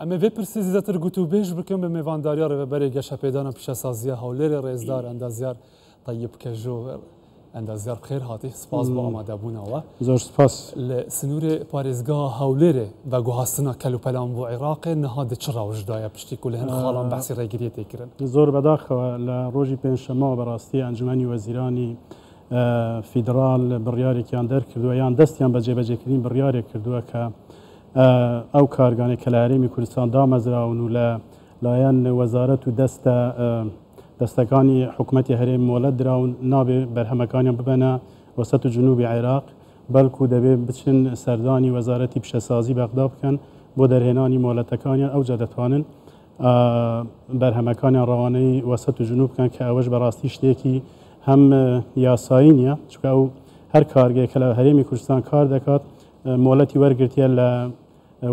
Em ê vê pirsê zêdetir gotûbêj bikin bi mêvandariya Rêveberê Geşepêdana Pîşesaziya Hewlêrê Rêzdar Endazyar Teyib Kejo. Endazyar bi xêr hatî, spas bo amadebûna we. Zor spas. Li sinûrê parêzgeha Hewlêrê veguhastina kelûpelan bo Iraqê niha di çi rewş de ye piştî ku li hin xalan behsî rêgiriyê tê kirin? Zor bedaxewe li rojî pêncşema bi rastî Encûmenî Wezîranî Fîdral biryarêkiyan derkirdiwe yan destiyan be cêbecêkirinî biryarêk kirdiwe ke ئەو کارگانەی کە لە هەرێمی کوردستان دامەزراون و لە لایەن وەزارەت و دەستە دەستەکانی حکومەتی هەرێم مۆلەت دراون نابێ بەرهەمەکانیان ببەنە وەسەت و جنوبی عێراق بەڵکو دەبێ بچن سەردانی وەزارەتی پیشەسازی بەغدا بکەن بۆ دەرهێنانی مۆلەتەکانیان ئەوجا دەتوانن بەرهەمەکانیان ڕەوانەی وەسەت و جنوب بکەن کە ئەوەش بەڕاستی شتێکی هەم یاسایی نییە چونکە ئەو هەر کارگەیە کە لە هەرێمی کوردستان کار دەکات مۆلەتی وەرگرتیە لە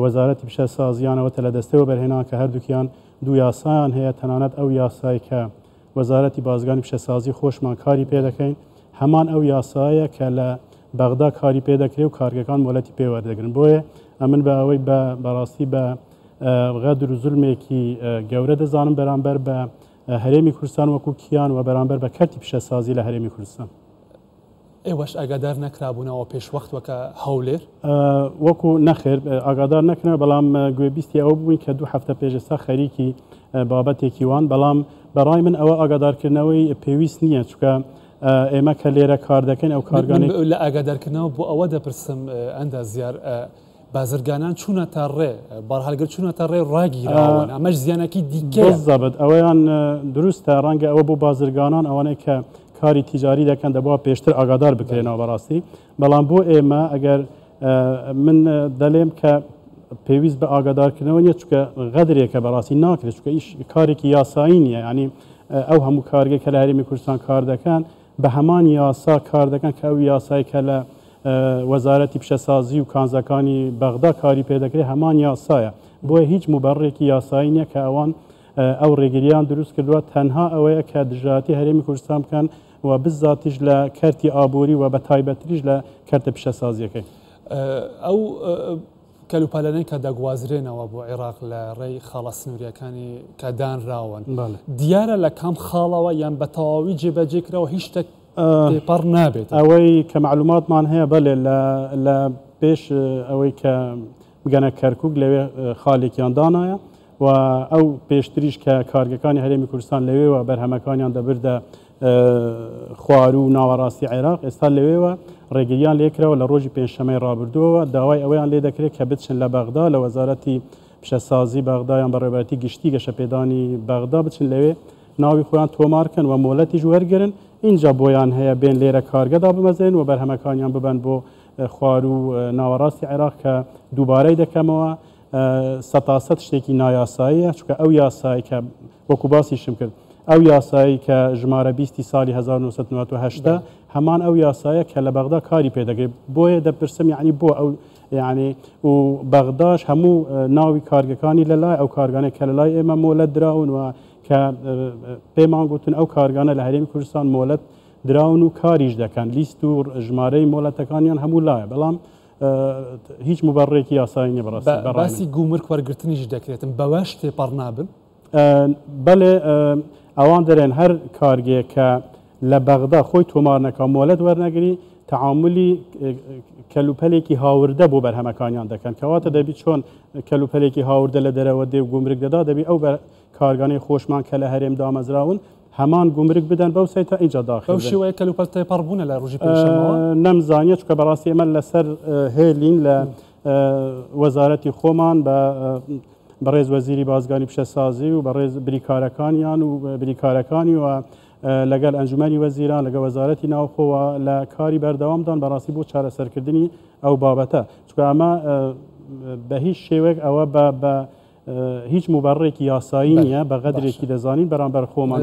وەزارەتی پیشەسازیانەوە تە لە دەستەی وەبەرهێنان کە هەردووکیان دوو یاسایان هەیە تەنانەت ئەو یاسای کە وەزارەتی بازگانی پیشەسازی خۆشمان کاری پێ دەکەین هەمان ئەو یاسایە کە لە بەغدا کاری پێ دەکرێت و کارگەکان مۆلەتی پێ وەردەگرن بۆیە ئەمن بە ئەوەی بە بەڕاستی بە غەدر و زولمێکی گەورە دەزانم بەرامبەر بە هەرێمی کوردستان وەکو کیان و بەرامبەر بە کەرتی پیشەسازی لە هەرێمی کوردستان. ئێوەش ئاگادار نەکرابوونەوە پێشوەخت وەکە هەولێر؟ وەکو نەخێر ئاگادار نەکرا بەڵام گوێبیستی ئەوە بووین کە دوو هەفتە پێش ئێستا خەریکی بابەتێکی وان بەڵام بەڕای من ئەوە ئاگادارکردنەوەی پێویست نییە چونکە ئێمە کە لێرە کار دەکەین ئەو کارگانەی لە ئاگادارکردنەوە بۆ ئەوە دەپرسم ئەندازیار بازرگانان چوونەتە ڕێ، بارهەڵگر چوونەتە ڕێ ڕاگیراون، ئەمەش زیانێکی دیکەیە. بزەبت ئەوەیان دروستە، ڕەنگە ئەوە بۆ بازرگانان ئەوانەی کە کاری تیجاری دەکەن دەبوا پێشتر ئاگادار بکرێنەوە بەڕاستی، بەڵام بۆ ئێمە ئەگەر من دەلێم کە پێویست بە ئاگادارکردنەوە نییە چونکە غەدرێکە بەڕاستی ناکرێت چونکە ئیش کارێکی یاسایی نییە یعنی ئەو هەموو کارگەی کە لە هەرێمی کوردستان کار دەکەن بە هەمان یاسا کار دەکەن کە ئەو یاسای کە لە وەزارەتی پیشەسازی و کانزاکانی بەغدا کاری پێدەکرێت هەمان یاسایە بۆیە هیچ موبەڕێکی یاسایی نییە کە ئەوان ئەو ڕێگریان دروست کردووە تەنها ئەوەیە کە دژایەتی هەرێمی کوردستان بکەن و بزاتیش لە کەرتی ئابووری و بە تایبەتریش لە کەرتە پیشەسازیەکەی. ئەو کەلوپەلانەی کە دەگوازرێنەوە بۆ عێراق لە ڕێی خاڵە سنووریەکانی کە دانراون دیارە لە کام خاڵەوە یان بە تەواوی جێبەجێ کراوە هیچ شتێک تێپەڕ نابێت؟ ئەوەی کە مەعلوماتمان هەیە بەلێ لە پێش ئەوەی کە بگەنە کەرکوک لەوێ خالێکیان دانایە و ئەو پێشتریش کە کارگەکانی هەرێمی کوردستان لەوێوە بەرهەمەکانیان دەبردە خواروو و ناوەڕاستی عێراق، ئێستا لەوێوە ڕێگرییان لێکراوە، لە ڕۆژی پێنجشەممەی ڕابردووەوە داوای ئەوەیان لێدەکرێت کە بچن لە بەغدا لە وەزارەتی پیشەسازی بەغدا یان بەڕێوەبەرایەتی گشتی گەشەپێدانی بەغدا بچن لەوێ ناوی خۆیان تۆمار کەن و مۆلەتیش وەرگرن، ئینجا بۆیان هەیە بێن لێرە کارگە دابمەزرێن و بەرهەمەکانیان ببەن بۆ خواروو و ناوەڕاستی عێراق کە دووبارەی دەکەمەوە سەتاسەد شتێکی نایاساییە، چونکە ئەو یاسای کە وەکو باسیشم کرد ئەو یاسایی کە ژمارە بیستی ساڵی 1998 هەمان ئەو یاسایە کە لە بەغدا کاری پێدەکرێت بۆیە دەپرسم یعنی بۆ ئەو یعنی و بەغداش هەموو ناوی کارگەکانی لە لای ئەو کارگانەی کە لە لای ئێمە مۆلەت دراون و کە پێمان گوتن ئەو کارگانە لە هەرێمی کوردستان مۆلەت دراون و کاریش دەکەن لیست و ژمارەی مۆلەتەکانیان هەموو لایە بەڵام هیچ موبەڕێکی یاسایی نیە بەڕاستی بەڕای من. باسی گومرک وەرگرتنیش دەکرێتن بەوەش تێپەڕ نابن؟ بەلێ ئەوان دەرێن هەر کارگەیەک کە لە بەغدا خۆی تۆمار نەکا مۆلەت وەرنەگری تەعامولی کەلوپەلێکی هاوردە بۆ بەرهەمەکانیان دەکەن کەواتە دەبی چۆن کەلوپەلێکی هاوردە لە دەرەوە دێ و گومرگ دەدا دەبی ئەو کارگانەی خۆشمان کە لە هەرێم دامەزراون هەمان گومرگ بدەن بەو سایتە ئینجا داخل بەو شێوەیە کەلوپەل تێپەڕ بوونە لە ڕۆژی پێنجشەممەوە؟ نەمزانیە چونکە بەڕاستی ئێمە لەسەر هێلین لە وەزارەتی خۆمان بە بەڕێز وەزیری بازگانی پیشەسازی و بەڕێز بریکارەکانیان و بریکارەکانی و لەگەڵ ئەنجومەنی وەزیران لەگە وەزارەتی ناوخۆوە لە کاری بەردەوامدان بەڕاستی بۆ چارەسەرکردنی ئەو بابەتە چونکە ئەمە بە هیچ شێوەیەک ئەوە بە هیچ موبەڕێکی یاسایی نییە بە غەدرێکی دەزانین بەرامبەر خۆمان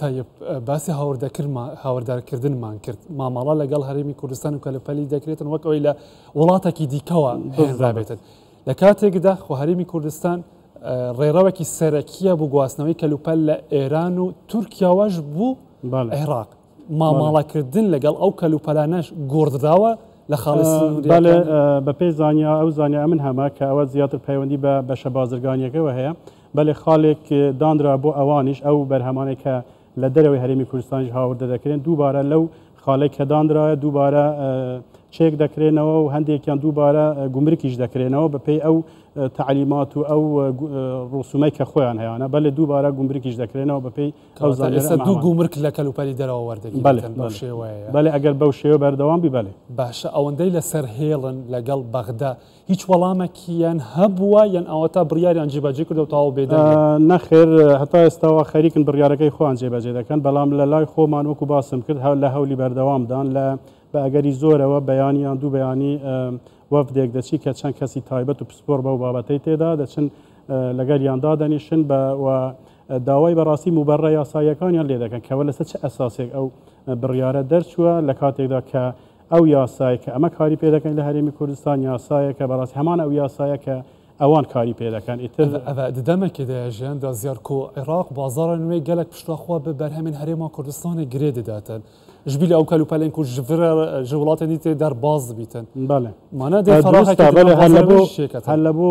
تایب باسی هاوردەکردنمان کرد مامەڵە لەگەڵ هەرێمی کوردستان و کەلوپەلی دەکرێتن وەک ئەوەی لە وڵاتێکی دیکەوە هێنرابێتن لە کاتێکدا خۆ هەرێمی کوردستان ڕێڕەوێکی سەرەکیە بۆ گواستنەوەی کەلوپەل لە ئێران و تورکیاوەش بوو عێراق ماماڵەکردن لەگەڵ ئەو کەلوپەلانەش گۆڕدراوە. لە خاڵی سنووریەکان؟ بەڵێ بەپێی زانیا ئەو زانیا من هەمە کە ئەوە زیاتر پەیوەندی بە بەشە بازرگانیەکەوە هەیە بەڵێ خاڵێک دانرا بۆ ئەوانیش ئەو بەرهەمانەی کە لە دەرەوەی هەرێمی کوردستانیش هاوردە دەکرێن دووبارە لەو خاڵێک کە دانرایە دووبارە چێک دەکرێنەوە و هەندێکیان دووبارە گومرکیش دەکرێنەوە بەپێی ئەو تەعلیمات و ئەو ڕسومەی کە خۆیان هەیانە بەلێ دووبارە گومرکیش دەکرێنەوە بەپێی ئەو زانیارە ئێستا دوو گومرک لە کەلوپەلی دەرەوە وەردەگیرێتن بەو شێوەیە؟ بەلێ ئەگەر بەو شێوە بەردەوام بی بەلێ. باشە ئەوەندەی لەسەر هێڵن لەگەڵ بەغدا هیچ وەڵامەکیان هەبووە یان ئەوەتا بڕیاریان جێبەجێ کردو تەواو بێدەنگن؟ نەخێر هەتا ئێستا وا خەریکن بڕیارەکەی خۆیان جێبەجێ دەکەن بەڵام لە لای خۆمان وەکو باسم کرد لە هەولی بەردەوامدان لە بە ئەگەری زۆرەوە بەیانی یان دوو بەیانی وەفدێک دەچی کە چەند کەسی تایبەت و پسپۆڕ بەو بابەتەی تێدا دەچن لەگەریان دادەنیشن بە و داوای بەڕاستی موبەڕە یاساییەکانیان لێ دەکەن کەوە لەسەر چ ئەساسێک ئەو بڕیارە دەرچووە لە کاتێکدا کە ئەو یاسایە کە ئەمە کاری پێ دەکەین لە هەرێمی کوردستان یاسایەکە بەڕاستی هەمان ئەو یاسایە کە ئەوان کاری پێ دەکەن ئیتر ئەڤ di demekê de ye jiyan da ziyar ku Iraq bazara nû gelek pişta xwe bi berhemên Herêma Kurdistanê girê didatin. Ji bîlî ew kelûpelên ku ji vir ji welatên dî tê derbas dibîtin. Belê. Mana dê feraheke di nav bazara wê jî çêketin. Her li bo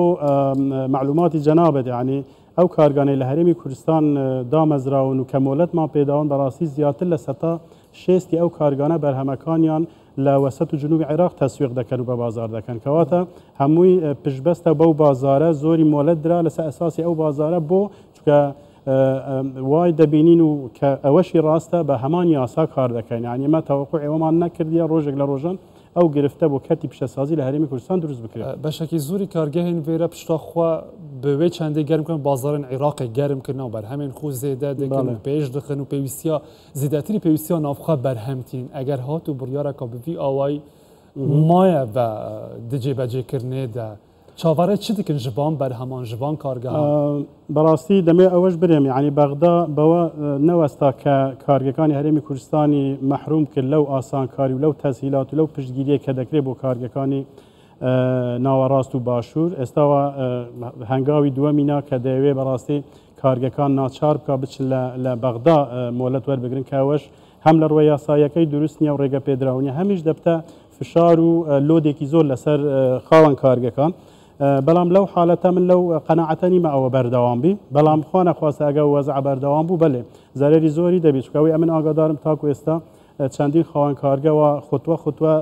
me'lûmatî cenabet yanî ئەو کارگانەی لە هەرێمی کوردستان دامەزراون و کە مۆلەتمان پێداون بەڕاستی زیاتر لە سەتا شێستی ئەو کارگانە بەرهەمەکانیان لە وەسەت و جنوبی عێراق تەسویق دەکەن و بە بازار دەکەن کەواتە هەمووی پشتبەستە بەو بازارە زۆری مۆلەت درا لەسەر ئەساسی ئەو بازارە بۆ چونکە وای دەبینین و کە ئەوەشی ڕاستە بە هەمان یاسا کار دەکەین یعنی ئێمە تەوەقوع ئەوەمان نەکردیە ڕۆژێک لە ڕۆژان ئەو گرفتە بۆ کەرتی پیشەسازی لە هەرێمی کوردستان دروست بکرێت. بەشەکی زۆری کارگەهێن ڤێرە پشتا خوە بە وێ چەندێ گەرم کردن بازارên عێراقێ گەرم کردنە و بەرهەمێن خو زێدە دکن و پێش دخن و پێویستیا زێدەتری پێویستیا ناوخوا بەرهەم تین ئەگەر هات و بڕیارەکە بە ڤی ئاوای مایە بە di جێبەجێکردنێ دە چاوەڕێ چ دکن ji van بەرهەمان ji van کارگەهان؟ بەڕاستی دەمەوێت ئەوەش برێم یانی بەغدا بەوە نەوەستا کە کارگەکانی هەرێمی کوردستانی مەحروم کرد لەو ئاسانکاری و لەو تەسهیلات و لەو پشتگیریە کە دەکرێت بۆ کارگەکانی ناوەڕاست و باشوور ئێستاوە هەنگاوی دووەمی نا کە دەیەوێت بەڕاستی کارگەکان ناچار بکە بچن لە بەغدا مۆلەت وەربگرن کە ئەوەش هەم لە ڕووە یاساییەکەی دروست نییە و ڕێگە پێدراو نییە هەمیش دەبتە فشار و لۆدێکی زۆر لەسەر خاوەن کارگەکان بەڵام لەو حالەتە من لەو قەناعەتە نیمە ئەوە بەردەوام بی بەڵام خوا نەخواستە ئەگە وەزع بەردەوام بوو بەلێ زەرەری زۆری دەبی چونکە ئەوەی ئەمن ئاگادارم تاکو ئێستا چەندین خاوەن کارگەوە خوتوە خوتوە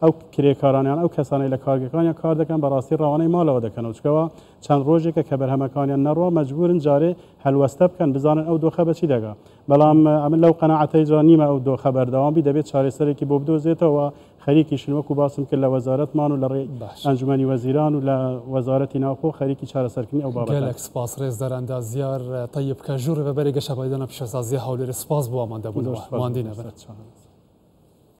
ئەو کرێکارانیان ئەو کەسانەی لە کارگەکانیان کار دەکەن بەڕاستی ڕەوانەی ماڵەوە دەکەنەوە چکەوە چەند ڕۆژێکە کە بەرهەمەکانیان نەڕوا مەجبورن جارێ هەلوەستە بکەن بزانن ئەو دۆخە بەچی دەگا بەڵام ئەمن لەو قەناعەتەی جا نیمە ئەو دۆخە بەردەوام بی دەبێت چارەسەرێکی بۆ بدۆزێتەوە خەریکیشن وەکو باسم کرد لە وەزارەتمان و لە ڕێی ئەنجومەنی وەزیران و لە وەزارەتی ناوخۆ خەریکی چارەسەرکردنی ئەو بابەتەن. گەلەک سپاس ڕێزدار ئەندازیار تەیب کەژوو ڕێڤەبەری گەشەپێدانە پیشەسازیە هەولێر سپاس بۆ ئامادەبوونەوە. ماندی نەبن.